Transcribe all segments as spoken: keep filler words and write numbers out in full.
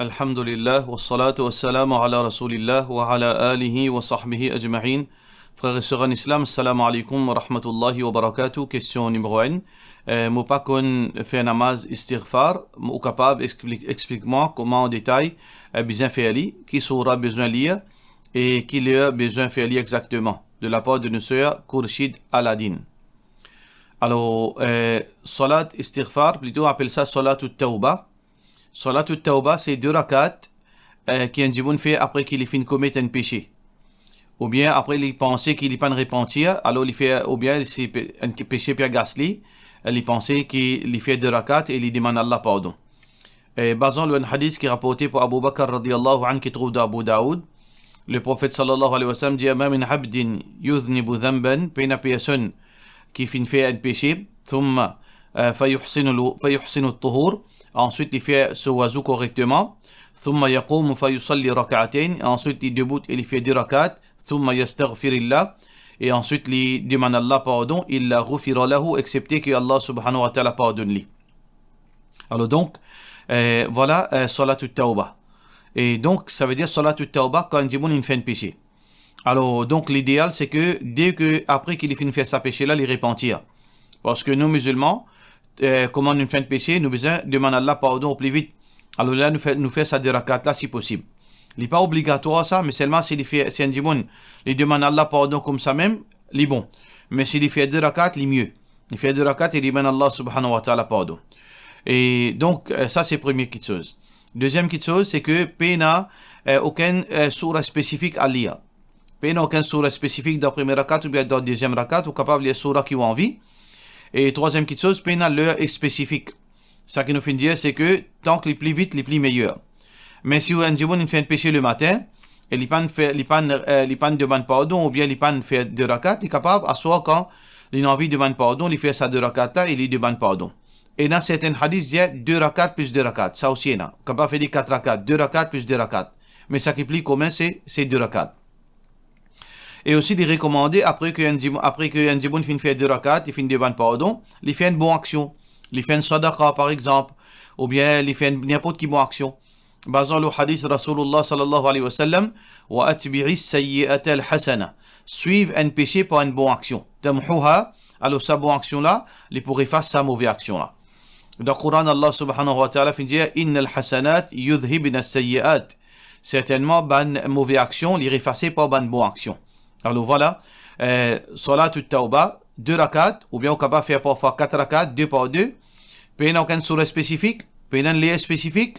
Alhamdulillah, wassalatu wassalamu ala Rasoulillah, wa ala alihi wa sahbihi ajma'in. Frer e ser an Islam, salam aleykoum wa rahmatullahi wa barakatuh. Kestion nimero enn. Eh, mo pa konn fer namaz istighfar, mo, ou kapav explik, explik mwa kouma an detay, eh, bizin fer li, ki soura bizin lir, e ki ler bizin fer li exakteman, de lapar de nou ser Khourshid Aladin. Alor, eh, salat istighfar, plito apel sa salatout tawba. Salatout tawba, se de rakat, eh, ki enn dimoun fer apre ki li finn komet enn pese. Oubien apre li panse ki li pa'nn repantir, alor li fer, oubien si pe-, enn pese pe agas li, eh, li panse ki li fer de rakat e li demann Allah pardon. Eh, bazan lor enn hadis ki raporte par Abu Bakr radiyallahu anhu ki trouv dan Abu Daoud, le Profet sallallahu alayhi wa sallam dir, "Ma min abdin yudhnibu dhanban", pena personn ki finn fer enn pese, thumma, eh, fayuhsinu, fayuhsinu tuhur, answit li fer so wazou korekteman, thumma yaqumu fayusalli rak'atayn, answit li debout e li fer de rakat, thumma yastaghfirillah, e answit li demann Allah pardon, illa ghufira lahu, exsepte ki Allah subhanahu wa ta'ala pardonn li. Alor donk, eh, vwala, eh, salatout tawba. E donk, savedir salatout tawba kan enn dimoun inn fer enn pese. Alor, donk, lideal, se ke de ke apre ki li finn fer sa pese la, li repantir. Parski nou, mizilman, eh, kouma nou fer enn pese, nou bizin demann Allah pardon o pli vit. Alor la, nou fer, nou fer sa de rakat la, si posib. Li pa obligatwar sa, me selman si li fer, si enn dimoun, li demann Allah pardon koumsa mem, li bon. Me si li fer de rakat, li mie. Li fer de rakat e li demann Allah subhanahu wa ta'ala pardon. E donk, eh, sa se premie kitsoz. Deziem kitsoz, se ke pena, eh, okenn, eh, soura spesifik a lir. Pena okenn soura spesifik dan premie rakat oubien dan deziem rakat, ou kapav lir soura ki ou anvi. E trwaziem kitsoz, pena ler spesifik. Sa ki nou finn dir, se ke tan ki li pli vit, li pli meyer. Me si enn dimoun inn fer enn pese lematin, e li pa'nn fer, li pa'nn, eh, li pa'nn demann pardon oubien li pa'nn fer de rakat, li kapav aswar kan li ena anvi demann pardon, li fer sa de rakat la e li demann pardon. Ena sertin hadis dir de rakat plis de rakat, sa osi ena. Ou kapav fer li kat rakat, de rakat plis de rakat. Me sa ki pli komin, se, se de rakat. E osi, li rekomande, apre ki enn dimoun, apre ki enn dimoun finn fer de rakat, li finn demann pardon, li fer enn bon aksion. Li fer enn sadaqa, par exanp, oubien li fer enn, ninport ki bon aksion. Bazan lor hadis Rasoulillah sallallahu alayhi wa sallam, "Wa atbi'is sayyi'ata al hasana." Swiv enn pese par enn bon aksion. Tamhuha, alor sa bon aksion la, li pou efas sa move aksion la. Dan Koran, Allah subhanahu wa ta'ala finn dir, "Innal hasanat yudhhibna sayyi'at." Sertennman, bann move aksion, li efase par bann bon aksion. Alor vwala, eh, salatout tawba, de rakat, oubien ou kapav fer parfwa kat rakat, de par de. Pena okenn soura spesifik, pena enn ler spesifik,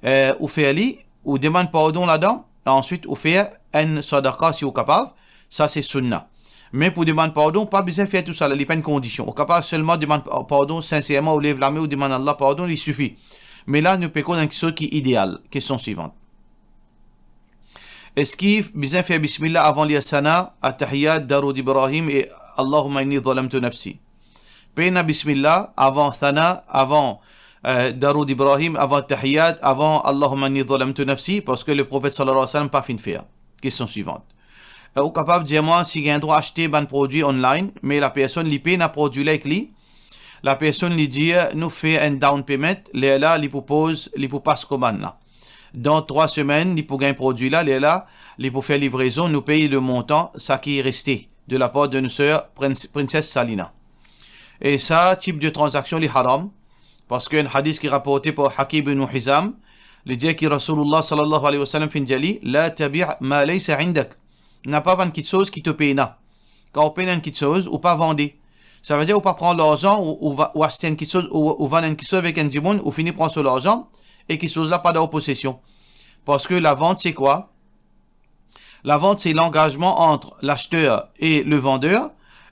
eh, ou fer li, ou demann pardon ladan, answit ou fer enn sadaqa si ou kapav, sa se sunna. Me pou demann pardon, pa bizin fer tousala, li pa enn kondision. Ou kapav selman demann pa-, pardon sinserman, ou lev lame, ou demann Allah pardon, li sifi. Me la, nou pe koz enn kiksoz ki ideal. Kestion swivan. Eski bizin fer bismillah avan lir Sana, Attahiyat, Daroud Ibrahim e Allahumma inni zalamtu nafsi? Pena bismillah avan Sana, avan, eh, Daroud Ibrahim, avan Attahiyat, avan Allahumma inni zalamtu nafsi, parski le Profet sallallahu alayhi wa sallam pa finn fer. Kestion swivan. Eh, ou kapav dir mwa si gagn drwa aste bann prodwi online, me lapersonn li pena prodwi la ek li, lapersonn li dir nou fer enn down payment, lerla li pou poz, li pou pas komann la. Dan trwa semenn, li pou gagn prodwi la, lerla li pou fer livrezon, nou pey le montan, sa ki reste, de lapar de nou ser Prince-, Princess Salina. E sa tip de tranzaksion, li haram, parski enn hadis ki raporte par Hakim ibn Hizam, li dir ki Rasoulillah sallallahu alayhi wa sallam finn dir li, "La tabi' ma laysa indak." Napa vann kiksoz ki to pena. Kan ou pena enn kiksoz, ou pa vande. Savedir ou pa pran larzan, ou, ou va-, ou aste enn kiksoz, ou, ou vann enn kiksoz avek enn dimoun, ou fini pran so larzan, e kiksoz la pa dan ou posesion. Parski lavant, se kwa? Lavant, se langazman ant laster e le vander,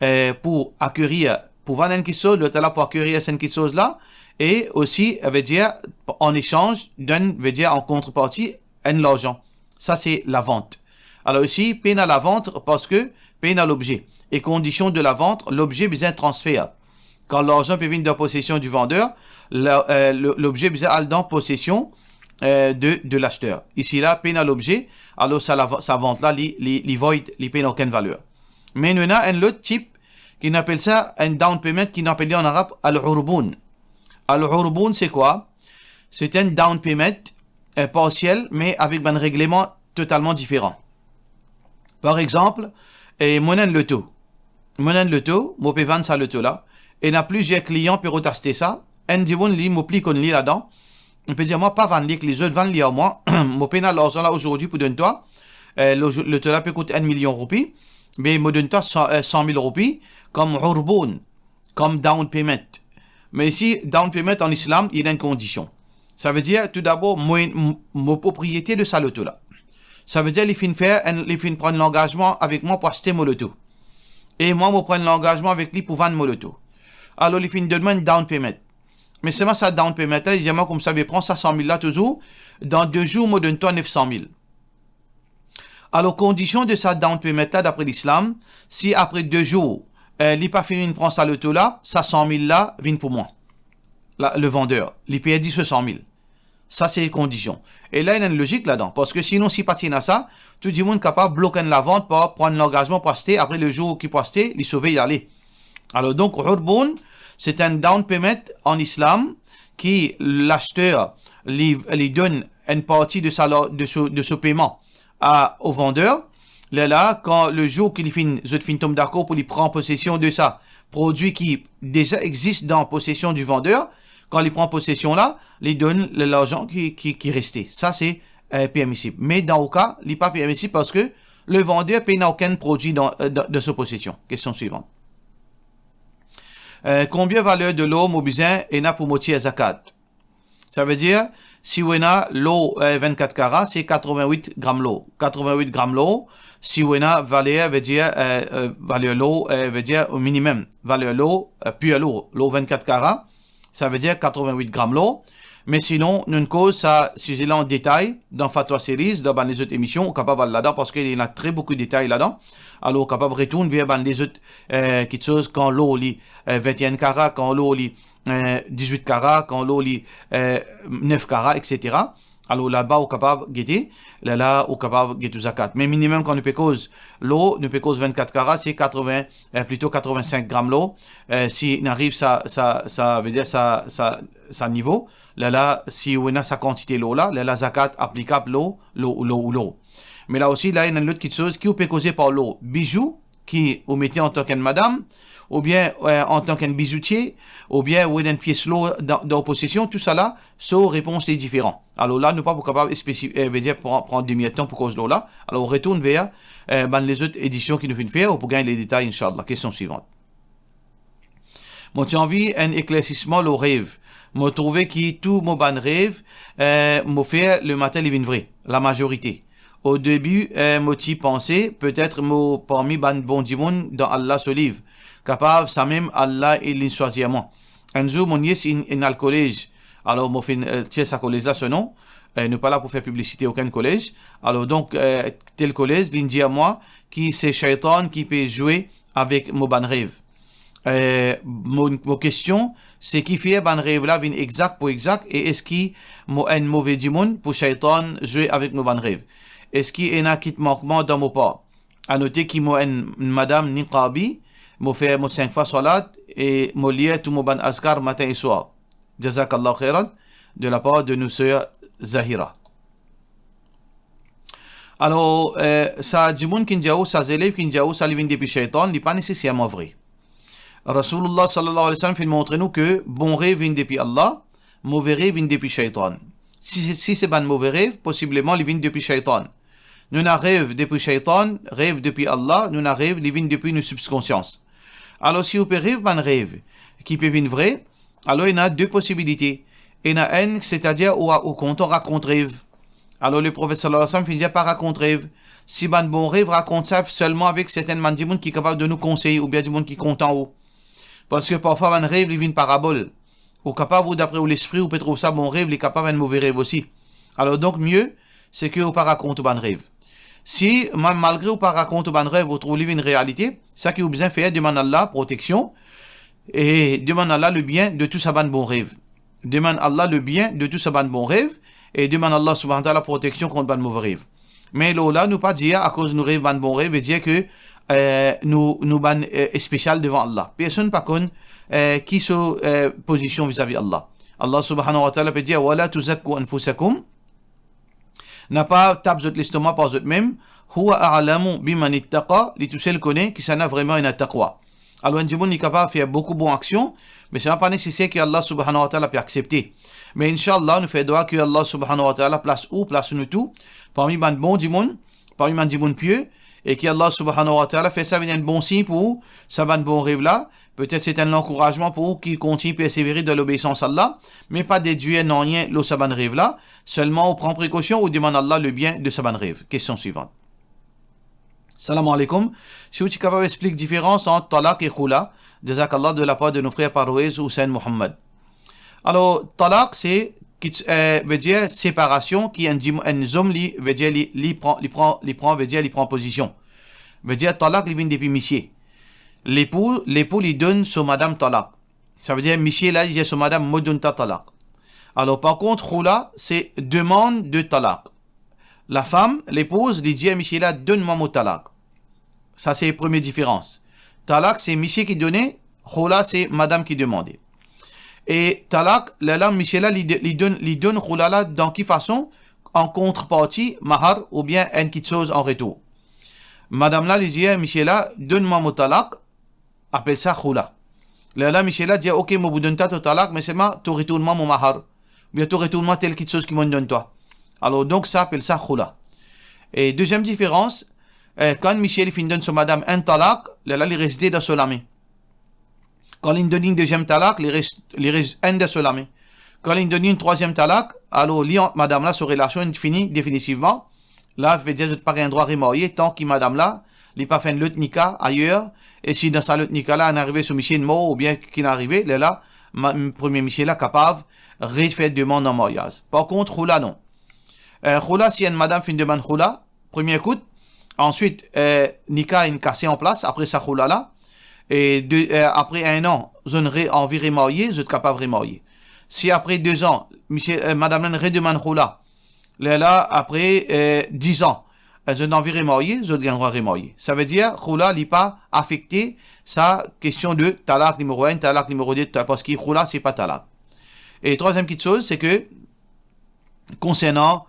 eh, pou akerir, pou vann enn kiksoz, lot la pou akerir sa enn kiksoz la, e osi, vedir, an esanz, donn, vedir, an kontreparti, enn larzan. Sa se lavant. Alor isi, pena lavant parski pena lobze. E kondision de lavant, lobze bizin transfer. Kan larzan pe vinn dan posesion di vander, la, eh, lo-, lobze bizin al dan posesion, eh, de, de laster. Isi la, pena lobze, alor sa lava-, sa vant la, li, li, li void, li pena okenn valer. Me nou ena enn lot tip ki nou apel sa enn down payment ki nou apel li an arab al-urboun. Al-urboun, se kwa? Se enn down payment eh, parsiel, me avek bann regleman totalman diferan. Par exanp, eh, mo ena enn loto. Mo ena enn loto, mo pe vann sa loto la. Ena plizier klian pe rod aste sa. Enn dimoun li, mo pli konn li ladan. Li pe dir mwa, pa vann li ek lezot, vann li ar mwa. Mo pena larzan la azordi pou donn twa. Eh, lo-, loto la pe kout enn milion roupi. Me mo donn twa san, eh, san mil roupi kom urboun, kom down payment. Me isi, down payment an islam, li ena enn kondision. Savedir, toudabor, mo, mo, mo propriete de sa loto la. Savedir, li finn fer enn, li finn pran langazman avek mwa pou aste mo loto. E mwa, mo pran langazman avek li pou vann mo loto. Alor, li finn donn mwa enn down payment. Me selman sa down payment la, li dir mwa koumsa, be pran sa san mil la touzour, dan de zour, mo donn twa nef san mil. Alor, kondision de sa down payment la, dapre lislam, si apre de zour, eh, li pa finn pran sa loto la, sa san mil la vinn pou mwa. La, le vander, li perdi so san mil. Sa se kondision. E la, ena enn lozik ladan, parski sinon, si pa ti ena sa, tou dimoun kapav blok enn lavant par pran langazman pou aste, apre le zour ki pou aste, li sove, li ale. Alor, donk, urboun, se enn down payment an islam ki laster, li, li donn enn parti de sa, de so, de so payman a, o vander. Lerla, kan le zour ki li finn, zot finn tom dakor pou li pran posesion de sa prodwi ki deza existe dan posesion di vander, kan li pran posesion la, li donn le larzan ki, ki, ki reste. Sa se, eh, permisib. Me dan ou ka, li pa permisib parski le vander pena okenn prodwi dan, eh, dan, dan so posesion. Kestion swivan. Eh, konbien valer de lor mo bizin ena pou mo tir zakat? Savedir, si ou ena lor, eh, vennkat kara, se katrovin-wit gram lor. Katrovin-wit gram lor, si ou ena valer, vedir, eh, eh, valer lor, eh, vedir o minimem, valer lor, eh, pir lor, lor vennkat kara, savedir katrovin-wit gram lor. Me sinon, nou'nn koz sa size la an detay dan Fatwa Series, dan bann lezot emision, ou kapav al ladan parski ena tre boukou detay ladan. Alor, ou kapav retourn ver bann lezot, eh, kitsoz, kan lor li, eh, vennenn kara, kan lor li, eh, dizwit kara, kan lor li, eh, nef kara, et cetera. Alor, laba ou kapav gete, lerla ou kapav get ou zakat. Me minimem kan nou pe koz lor, nou pe koz vennkat kara, se katrovin, eh, plito katrovin-sink gram lor. Eh, si inn ariv sa, sa, savedir sa, sa, sa nivo, lerla, si ou ena sa kantite lor la, lerla zakat aplikab lor, lor, lor, lor. Me la osi, la, ena enn lot kitsoz ki ou pe koze par lor. Bizou, ki ou mete antan ki enn madam, oubien, eh, antan ki enn bizoutie, oubien ou ena enn pies lor dan, dan ou posesion, tousala, so repons li diferan. Alor la, nou pa pou kapav espesi-, eh, vedir pran, pran demi-tan pou koz lor la. Alor, retourn ver, eh, bann lezot edision ki nou finn fer, ou pou gagn le detay, inshallah. Kestion swivan. Mo ti anvi enn eklersisman lor rev. Mo trouve ki tou mo bann rev, eh, mo fer lematin, li vinn vre, lamazorite. O debi, eh, mo ti panse, petet mo parmi bann bon dimoun dan Allah so liv. Kapav samem Allah inn swazir mwa. Enn zour, mo nies inn, inn al kolez. Alor, mo finn, eh, tir sa kolez la so non. Eh, nou pa la pou fer piblisite okenn kolez. Alor, donk, eh, tel kolez, li'nn dir mwa ki se Shaitan ki pe zwe avek mo bann rev. Eh, mo, mo kestion, se kifer bann rev la vinn exak pou exak, e eski mo enn move dimoun pou Shaitan zwe avek mo bann rev? Eski ena kit mankman dan mo par? Anote ki mo enn madam niqabi, mo fer mo sink fwa swalat e mo lir tou mo bann azkar matin e swar. Jazakallahu khairan, de la part de nou ser Zahira. Alor, eh, sa dimoun ki'nn dir ou, sa zelev ki'nn dir ou, sa li vinn depi Shaitan, li pa neseserman vre. Rasoulullah sallallahu alayhi wa sallam finn montre nou ke bon rev vinn depi Allah, move rev vinn depi Shaitan. Si, si se bann move rev, posibleman li vinn depi Shaitan. Nou ena rev depi Shaitan, rev depi Allah, nou ena rev li vinn depi nou sibkonsians. Alor, si ou pe rev bann rev ki pe vinn vre, alor ena de posibilite. Ena enn, setadir ou, ou kontan rakont rev. Alor, Leprofet sallallahu alayhi wa sallam finn dir pa rakont rev. Si bann bon rev, rakont sa selman avek sertin bann dimoun ki kapav donn ou konsey oubien dimoun ki kontan ou. Parski parfwa bann rev, li vinn parabol. Ou kapav, ou dapre ou lespri, ou pe trouv sa bon rev, li kapav enn move rev osi. Alor, donk, mie, se ke ou pa rakont ou bann rev. Si, ma-, malgre ou pa rakont ou bann rev, ou trouv li vinn realite, sa ki ou bizin fer, demann Allah proteksion, e demann Allah lebien de tou sa bann bon rev. Demann Allah lebien de tou sa bann bon rev, e demann Allah subhanahu wa ta'ala proteksion kont bann move rev. Me lor la, nou pa dir, akoz nou rev bann bon rev, vedir ke, eh, nou, nou bann, eh, espesial devan Allah. Personn pa konn, eh, ki so, eh, pozision vizavi Allah. Allah subhanahu wa ta'ala pe dir, "Wa la tuzakku anfusakum, Napa tap zot lestoma par zotmem. Huwa a'lamu biman ittaqa, li tousel kone kisannla vremem ena taqwa. Alor, enn dimoun, li kapav fer boukou bon aksion, me sa pa neseser ki Allah Subhanahu wa Ta'ala pe aksepte. Me inshallah, nou fer dwa ki Allah Subhanahu wa Ta'ala plas ou, plas nou tou, parmi bann bon dimoun, parmi bann dimoun pie, e ki Allah Subhanahu wa Ta'ala fer sa vinn enn bon sign pou ou, sa bann bon rev la, petet se enn lankourazman pou ou ki kontign persevere dan lobeisans Allah, me pa dedwir nanye lor sa bann rev la, selman ou pran prekosion, ou demann Allah lebien de sa bann rev. Kestion swivant. Salam alaikum. Si ou ti kapav explik diferans ant talak e khoula, jazakallah, de lapar de nou frer Parwez Hussein Muhammad. Alor, talak, se, ki, eh, vedir separasion ki enn dim-, enn zom li, vedir li, li pran, li pran, li pran, vedir li pran pozision. Vedir talak, li vinn depi misie. Lepou, lepou, li donn so madam talak. Savedir misie la, li dir so madam, mo donn twa talak. Alor, par kont, khoula, se demann de talak. Lafam, lepouz, li dir misie la, donn mwa mo talak. Sa se premie diferans. Talak, se misie ki done, khoula, se madam ki demande. E talak, lerla, misie la, li de-, li donn, li donn khoula la, dan ki fason? An kontreparti, mahar, oubien enn kiksoz an retour. Madam la, li dir misie la, donn mwa mo talak, apel sa khoula. Lerla misie la dir, ok, mo pou donn twa to talak, me selman to retourn mwa mo mahar, oubien to retourn mwa tel kiksoz ki mo'nn donn twa. Alor, donk, sa apel sa khoula. E deziem diferans, eh, kan misie li finn donn so madam enn talak, lerla li res de dan so lame. Kan li donn enn deziem talak, li res, li res enn dan so lame. Kan li donn enn trwaziem talak, alor li ant madam la, so relasion inn fini definitivman. La, vedir zot pa gagn drwa remarye, tan ki madam la, li pa fer enn lot nika ayer, e si dan sa lot nika la, inn arive so misie inn mor, oubien ki inn arive, lerla, ma-, premie misie la kapav refer demann an maryaz. Par kont, khoula, non. Eh, khoula, si enn madam finn demann khoula, premie kout, answit, eh, nika inn kase an plas, apre sa khoula la, e de, eh, apre enn an, zot inn re-, anvi remarye, zot kapav remarye. Si apre de zan, misie, eh, madam la inn redemann khoula, lerla, apre, eh, diz an, eh, zot inn anvi remarye, zot gagn drwa remarye. Savedir, khoula, li pa afekte sa kestion de talak nimero enn, talak nimero de, ta-, parski khoula, se pa talak. E trwaziem kiksoz, se ke konsernan,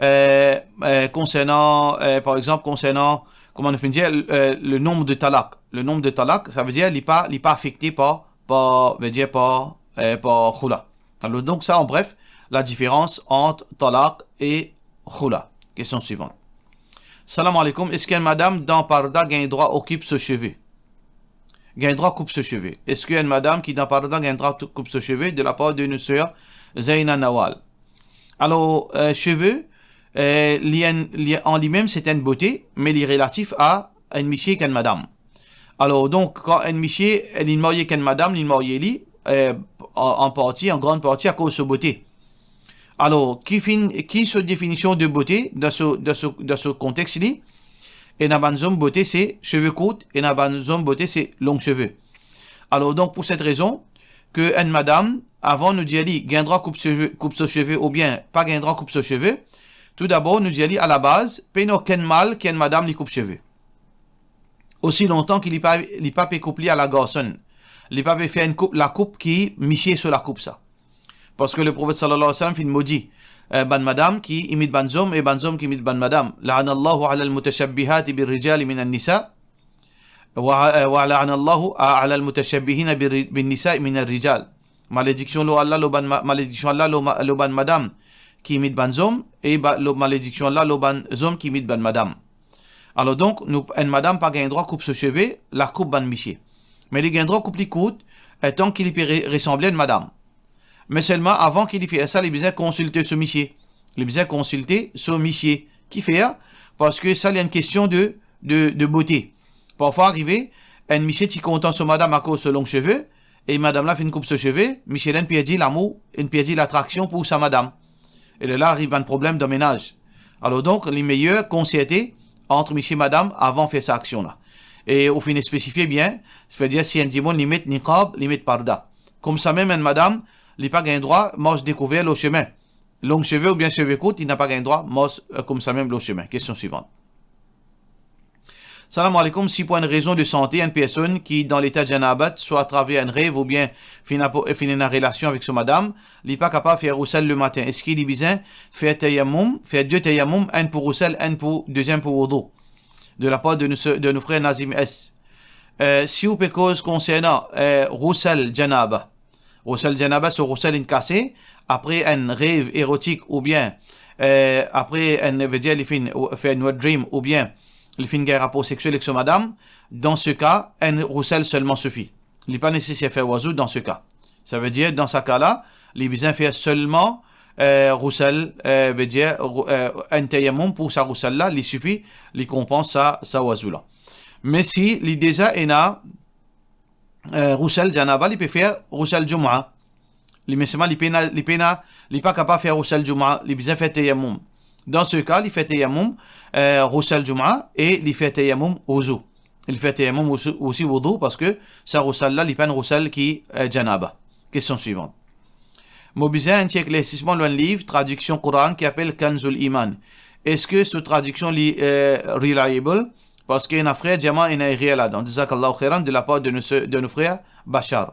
eh, eh, konsernan, eh, par exanp, konsernan, kouma nou finn dir, eh, le nombre de talak. Le nombre de talak, savedir, li pa, li pa afekte par, par, vedir par, eh, par khoula. Alor, donk sa, an bref, ladiferans ant talak e khoula. Kestion swivant. Salam alaikum, eski enn madam dan parda gagn drwa koup so seve? Gagn drwa koup so seve. Eski enn madam ki dan parda gagn drwa tou-, koup so seve, de lapar de nou ser Zaina Nawal? Alor, eh, seve, eh, li enn, li an limem, se enn bote, me li relatif a enn misie ek enn madam. Alor, donk, kan enn misie, eh, li marye ek enn madam, li marye li, eh, an, an parti, an gran parti, akoz so bote. Alor, ki finn, ki so definision de bote dan so, dan so, dan so kontex li? Ena bann zom bote se seve kourt, ena bann zom bote se long seve. Alor, donk, pou set rezon, ke enn madam, avan nou dir li gagn drwa koup seve, koup so seve oubien pa gagn drwa koup so seve, toudabor, nou dir li, alabaz, pena okenn mal ki enn madam li koup seve. Osi lontan ki li pa, li pa pe koup li ala garson, li pa pe fer enn koup, lakoup ki misie so lakoup sa. Parski Leprofet sallallahu alayhi wa sallam finn modi, eh, bann madam ki imit bann zom e bann zom ki imit bann madam. La'anallahu alal mutashabbihati bir rijali minan nisa, wa, eh, wa la'anallahu alal mutashabbihina bir, bin nisa minar rijal. Malediksion lor Allah, lor bann ma-, malediksion Allah lor ma-, lor bann madam ki imit bann zom, e ba-, lor, malediksion Allah lor bann zom ki imit bann madam. Alor donk, nou, enn madam pa gagn drwa koup so seve, lakoup bann misie. Me li gagn drwa koup li kourt, eh, tan ki li pe re-, resanble enn madam. Me selman, avan ki li fer sa, li bizin konsilte so misie. Li bizin konsilte so misie. Kifer? Parski sa, li enn kestion de, de, de bote. Parfwa arive, enn misie ti kontan so madam akoz so long seve, e madam la finn koup so seve, misie la inn perdi lamour, inn perdi latraksion pou sa madam. E lerla ariv bann problem dan menaz. Alor donk, li meyer konserte ant misie madam avan fer sa aksion la. E ou finn spesifie bien, savedir si enn dimoun li met niqab, li met parda. Koumsamem enn madam, li pa gagn drwa mars dekouver lor sime. Long seve oubien seve kourt, li napa gagn drwa mars, eh, koumsamem lor sime. Kestion swivant. Salam alaikum, si pou enn rezon de sante, enn personn ki dan leta janabat, swa atraver enn rev oubien finn apo-, finn ena relasion avek so madam, li pa kapav fer ghusl lematin, eski li bizin fer tayammum, fer de tayammum, enn pou ghusl, enn pou, deziem pou wudou? De lapar de nou, de nou frer Nazim S. Eh, si ou pe koz konsernan, eh, ghusl janaba, ghusl janaba, so ghusl inn kase, apre enn rev erotik oubien, eh, apre enn, vedir li finn fer nou dream oubien li finn gagn rapor sexiel ek so madam, dan se ka, enn ghusl selman sifi. Li pa neseser fer wazou dan se ka. Savedir, dan sa ka la, li bizin fer selman, eh, ghusl, eh, vedir, rou-, eh, enn tayammum pou sa ghusl la, li sifi, li konpans sa, sa wazou la. Me si li deza ena, eh, ghusl janaba, li pe fer ghusl jum'a. Li, me selman li pena, li pena, li pa kapav fer ghusl jum'a, li bizin fer tayammum. Dan se ka, li fer tayammum, eh, ghusl jum'a e li fer tayammum wudou. Li fer tayammum osi, osi wudou, parski sa ghusl la, li pa enn ghusl ki, eh, janaba. Kestion swivan. Mo bizin enn ti eklersisman lor enn liv tradiksion Koran ki apel Kanzul Iman. Eski so tradiksion li, eh, reliable? Parski ena frer dir mwa ena erer ladan. Jazakallahu khairan, de lapar de nou se-, de nou frer Bashar.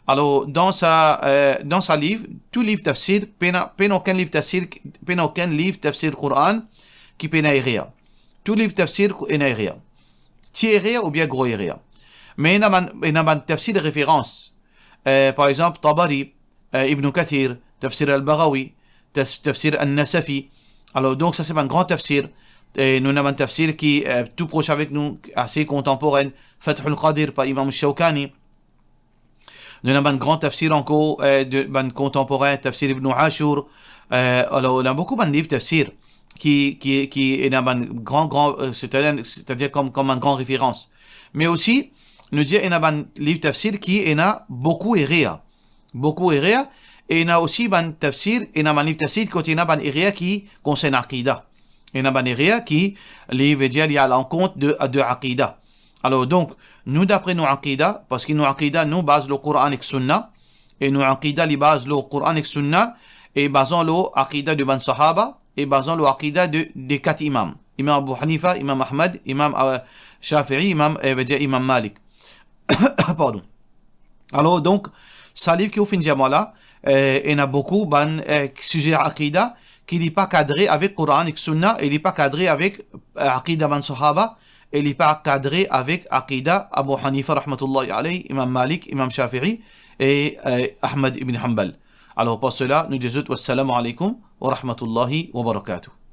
Alor, dan sa, eh, dan sa liv, tou liv tafsir, pena, pena okenn liv tafsir, pena okenn liv tafsir Koran ki pena erer. Tou liv tafsir ena erer. Ti erer oubien gro erer. Me ena bann, ena bann tafsir de referans. Eh, par exanp, Tabari, eh, Ibn Kathir, Tafsir al-Baghawi, taf-, Tafsir an-Nasafi. Alor, donk, sa se bann gran tafsir. E nou ena bann tafsir ki, eh, tou pros avek nou, ase kontanporenn, Fathul Qadir par Imam Shawkani. Nou ena bann gran tafsir ankor, eh, de, bann kontanporenn, Tafsir Ibn Ashur. Eh, alor, ena boukou bann liv tafsir ki, ki, ki ena bann gran, gran, eh, setadir, setadir kom, kom bann gran referans. Me osi, nou dir ena bann liv tafsir ki ena boukou erer. Boukou erer, e ena osi bann tafsir, ena bann liv tafsir kot ena bann erer ki konsern akida. Ena bann erer ki, li vedir, li al ankont de, de akida. Alor, donk, nou dapre nou akida, parski nou akida, nou baz lor Koran ek Sunna, e nou akida, li baz lor Koran ek Sunna, e bazan lor akida de bann sahaba, e bazan lor akida de, de kat imam. Imam Abu Hanifa, Imam Ahmad, Imam, eh, Shafi'i, Imam, eh, vedir Imam Malik. Pardon. Alor, donk, sa liv ki ou finn dir mwa la, eh, ena boukou bann, eh, size akida ki li pa kadre avek Koran ek Sunna, e li pa kadre avek, eh, akida bann sahaba, e li pa kadre avek akida Abu Hanifa rahmatullahi alayh, Imam Malik, Imam Shafi'i, e, eh, Ahmad ibn Hanbal. Alor, par sela, nou dir zot, wassalamu alaykum wa rahmatullahi wa barakatuh.